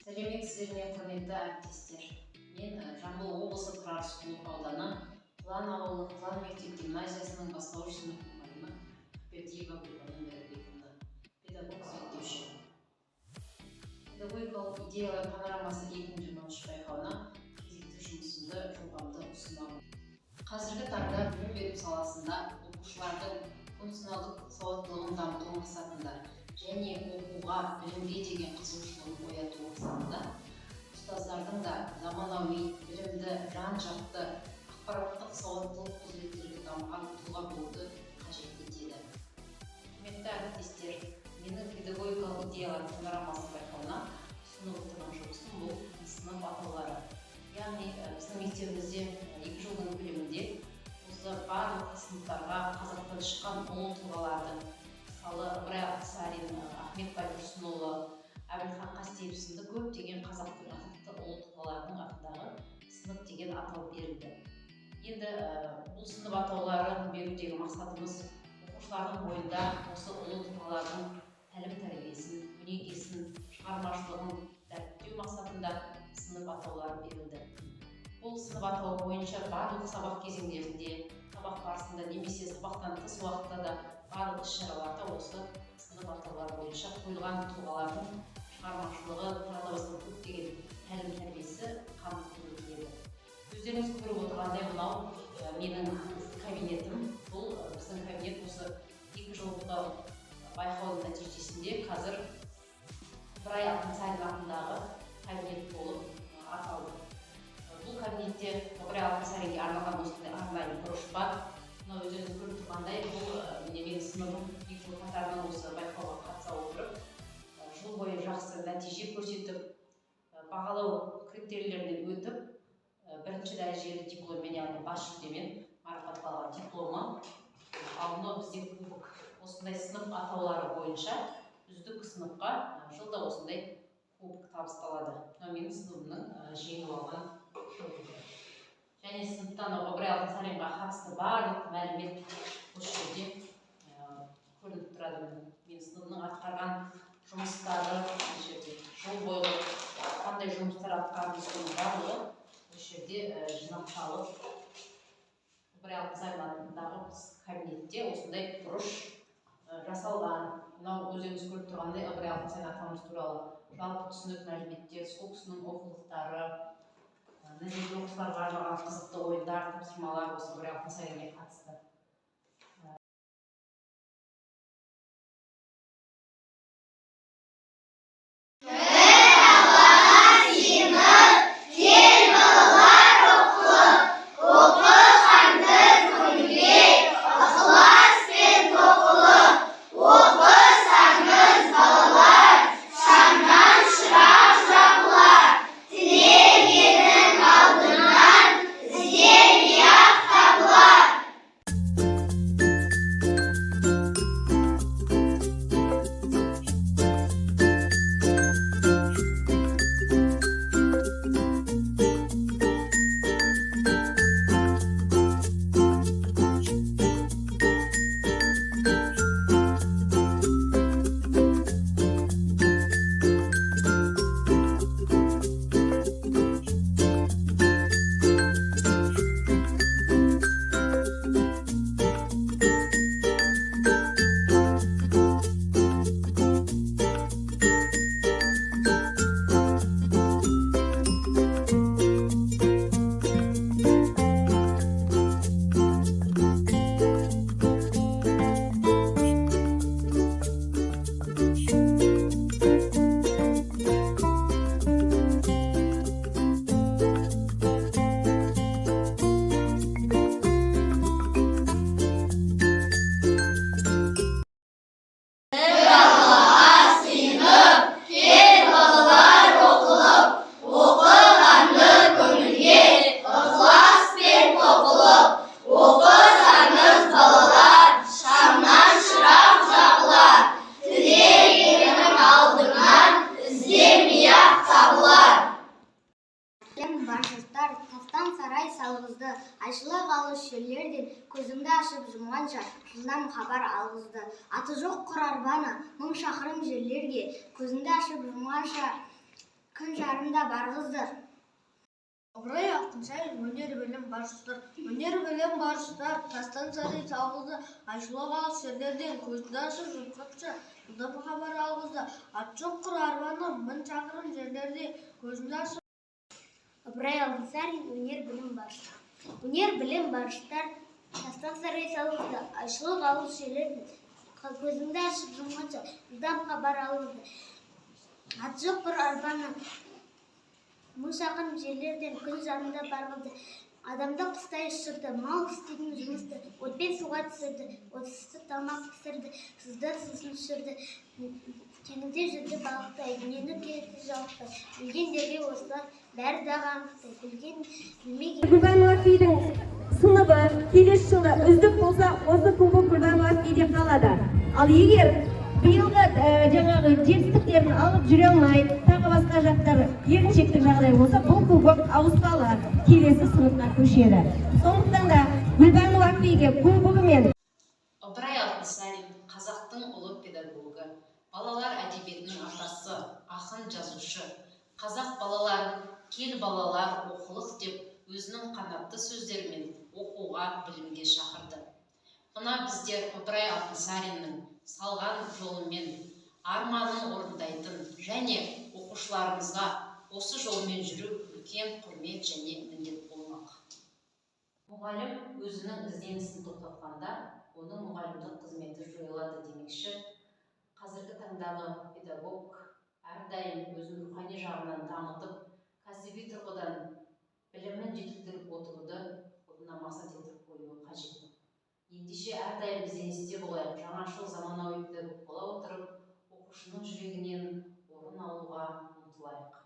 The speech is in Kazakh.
Сәлеметсіздер ме, құрметті әріптестер! Мен Жамбыл облысы, Тұрар Рысқұлов ауданы, Құлан ауылы, Құлан мектеп гимназиясының бастауыш сынып мұғалімі Бердиева Гүлбану Мейірбековна, педагог зерттеуші. «Педагогикалық идеялар панорамасы 2023» байқауына кезекті жұмысымды, жобамды ұсынамын. Қазіргі таңда білім беру саласында оқушылардың функционалдық сауаттылығын дамыту мақсатында және оқуға, білімге деген қызығушылығын ояту мақсатында ұстаздардың да заманауи білімді, жан жақты ақпараттық сауаттылық құзыреттілігі дамыған тұлға болуды қажет етеді. Құрметті әріптестер, менің «Педагогикалық идеялар панорамасы» байқауына ұсынып отырған жұмысым — бұл сынып атаулары. Яғни біздің мектебімізде 2 жылдың көлемінде осы барлық сыныптарға қазақтан шыққан ұлы тұлғалардың, мысалы, Ыбырай Алтынсарин, Ахмет Байтұрсынұлы, Әбілхан Қастеев сынды көптеген қазақтың атақты ұлы тұлғаларының атындағы сынып деген атау берілді. Енді бұл сынып атауларын берудегі мақсатымыз — оқушылардың бойында осы ұлы тұлғалардың тәлім тәрбиесін, өнегесін, шығармашылығын дәріптеу мақсатында сынып атаулары берілді. Бұл сынып атауы бойынша барлық сабақ кезеңдерінде, сабақ барысында немесе сабақтан тыс уақытта да барлық іс шараларда осы сынып атаулары бойынша қойылған тұлғалардың шығармашылығы, тағы басқа көптеген тәлім тәрбиесі қамтылып өтіледі. Өздеріңіз көріп отырғандай, мынау менің кабинетім. Бұл біздің кабинет осы 2 жылғы байқаудың нәтижесінде қазір Ыбырай Алтынсарин атындағы кабинет болып аталды. Бұл кабинетте Ыбырай Алтынсаринге арналған осындай арнайы бұрыш бар. Мынау өздеріңіз көріп тұрғандай, бұл міне, менің сыныбым 2 жыл қатарынан осы байқауға қатыса отырып, жыл бойы жақсы нәтиже көрсетіп, бағалау критерийлерінен өтіп, бірінші дәрежелі дипломмен, яғни бас жүлдемен марапатталған дипломы. Ал мынау бізде кубок. Осындай сынып атаулары бойынша үздік сыныпқа жылда осындай кубок табысталады. Мынау менің сыныбымның жеңіп алған кубогы. Және сыныпта анау Ыбырай Алтынсаринға қатысты барлық мәлімет осы жерде көрініп тұрады. Міне, менің сыныбымның атқарған жұмыстары, мына жерде жыл бойы қандай жұмыстар атқарды, соның барлығы осы жерде жинақталып, Ыбырай Алтынсарин атындағы кабинетте осындай бұрыш жасалған. Мынау өздеріңіз көріп тұрғандай, Ыбырай Алтынсарин атамыз туралы жалпы түсінік, мәліметтер, сол кісінің оқулықтары, мына жерде оқушыларға арналған қызықты ойындар, тапсырмалар осы Ыбырай Алтынсаринге қатысты. Сыйынып, кел, балалар, оқылып, оқығанды көңілге ықыласпен тоқылып, оқысаңыз, балалар, шамнан шырақ жағылар, тілегенің алдынан іздемей-ақ табылар. Бір Аллаға сыйынып, кел, балалар, оқылып, оқығанды көңілге ықыласпен тоқылып, оқысаңыз, балалар, шамнан шырақ жағылар, тілегенің алдыңнан іздемей-ақ табылар. Бар жұрттар тастан сарай салғызды, айшылық алыс жерлерден көзіңді ашып жұмғанша жылдам хабар алғызды. Аты жоқ құр арбаны 1000 шақырым жерлерге көзіңді ашып жұмғанша. Күн жарымда барғызды. Ыбырай Алтынсарин «Өнер, білім, бар жұрттар». Өнер, білім бар жұрттар тастан сарай салғызды, Айшуақ алыс жерлерден көзді ашып жұмғанша жылдам хабар алғызды. Ат жоқ құр арбаны мың шақырым жерлерде көзіңді ашып Ыбырай Алтынсарин «Өнер, білім, бар жұрттар». Өнер, білім бар жұрттар тастан сарай салғызды, Айшылық алыс жерлерден көзіңді ашып жұмғанша жылдам хабар алғызды. Ат жоқ құр арбаны мың шақырым жерлерден күн жарымда барғызды. Адамды құстай ұшырды, мал істейтін жұмысты отпен суға түсірді, отсыз тамақ пісірді, сыздар сусын ішірді. Теңізде жүзді балықтай, дүниені кетті жалықпай. Білгендерге осылар бәрі дағы анықтай, білген білмеген Гүлбану Апидің сыныбы келесі жылы үздік болса, осы кубок Гүлбану Апиде қалады. Ал егер биылғы жаңағы жетістіктерін алып жүре алмай, тағы басқа жақтар еріншектік жағдай болса, бұл кубок ауыспалы келесі сыныпқа көшеді. Сондықтан да Гүлбану Апиге кубогымен Ыбырай Алтынсарин – қазақтың ұлы педагогы, балалар әдебиетінің атасы, ақын, жазушы. Қазақ балаларын «Кел, балалар, оқылық» деп өзінің қанатты сөздерімен оқуға, білімге шақырды. Мына біздер Ыбырай Алтынсариннің салған жолымен арманын орындайтын және оқушыларымызға осы жолмен жүру үлкен құрмет және міндет болмақ. Мұғалім өзінің ізденісін тоқтатқанда, оның мұғалімдік қызметі жойылады демекші, қазіргі таңдағы педагог әрдайым өзін рухани жағынан дамытып, кәсіби тұрғыдан білімін жетілдіріп отыруды алдына мақсат етіп қоюы қажет. Ендеше, әрдайым ізденісте болайық, жаңашыл, заманауи педагог бола отырып, оқушының жүрегінен орын алуға ұмтылайық.